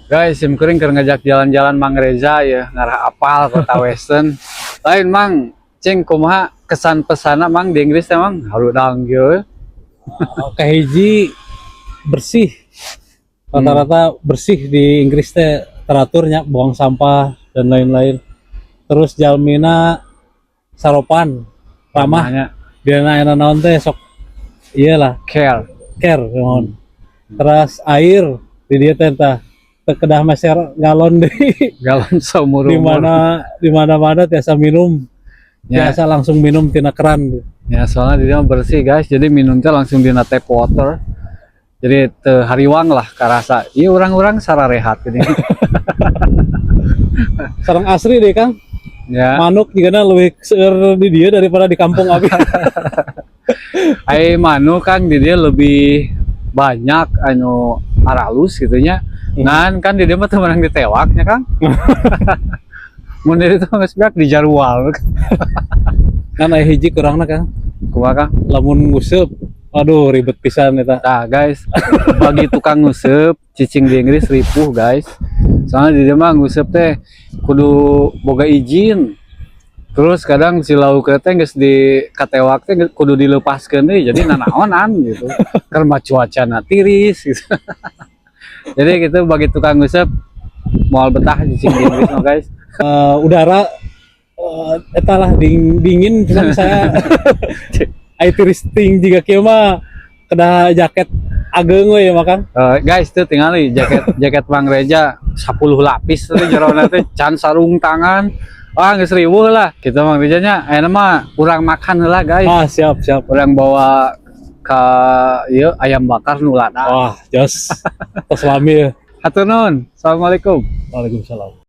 Guys, sim kuring keur ngajak jalan-jalan Mang Reza ya, ngarah apal kota Weston. Lain Mang, cing kumaha kesan pesana Mang di Inggris teh, Mang? Harudang kieu. Kahiji, bersih. Rata-rata bersih di Inggris teh, teraturnya buang sampah dan lain-lain. Terus jalmina saropan, ramah. Ramahnya. Dia aya naon teh sok iyalah. Care. Care mohon. Terus air di dieu teh tah teu kedah meser galon deui. Galon seumur Di mana di mana-mana tiasa minum. Tiasa langsung minum tina keran. Ya, soalnya di dia mah bersih, guys, jadi minum teh langsung dina tap water. Jadi teu hariwang lah karasa. Iya, orang-orang sararehat gini. Sareng asri deh, Kang. Manuk juga lebih seueur di dieu daripada di kampung abi. Ai manuk kan di dia lebih banyak anu aralus gitu nya. Ngan kan di dia mah teu meunang ditewaknya, Kang. Mun di ditu geus beak dijarual. Kan aya hiji kurangna, Kang. Kumaha, Kang? Lamun nguseup, aduh, ribet pisan eta. Nah guys, bagi tukang nguseup, cicing di Inggris ripuh, guys. Soalnya di dia mah nguseup teh kudu boga izin. Terus kadang si lauk teh geus di katewak teh kudu dilepaskeun deui, jadi nanaonan gitu. Karena cuacana tiris gitu. Jadi gitu, bagi tukang nguseup moal betah cicing di Inggris mah, guys. Udara eta lah dingin pisan. Saya ai tiris ting jiga kieu mah kedah jaket ageng we ya makan. Guys, tuh tinggali jaket jaket Bang Reja 10 lapis tuh jerona teh, can sarung tangan. Wah, geus riweuh lah. Kita Bang Reja nya, ayeuna mah urang makan heula, guys. Ah, siap siap. Urang bawa ke ieu ayam bakar nu lada. Wah, jos. Tos lami ya. Hatur nuhun. Assalamualaikum. Waalaikumsalam.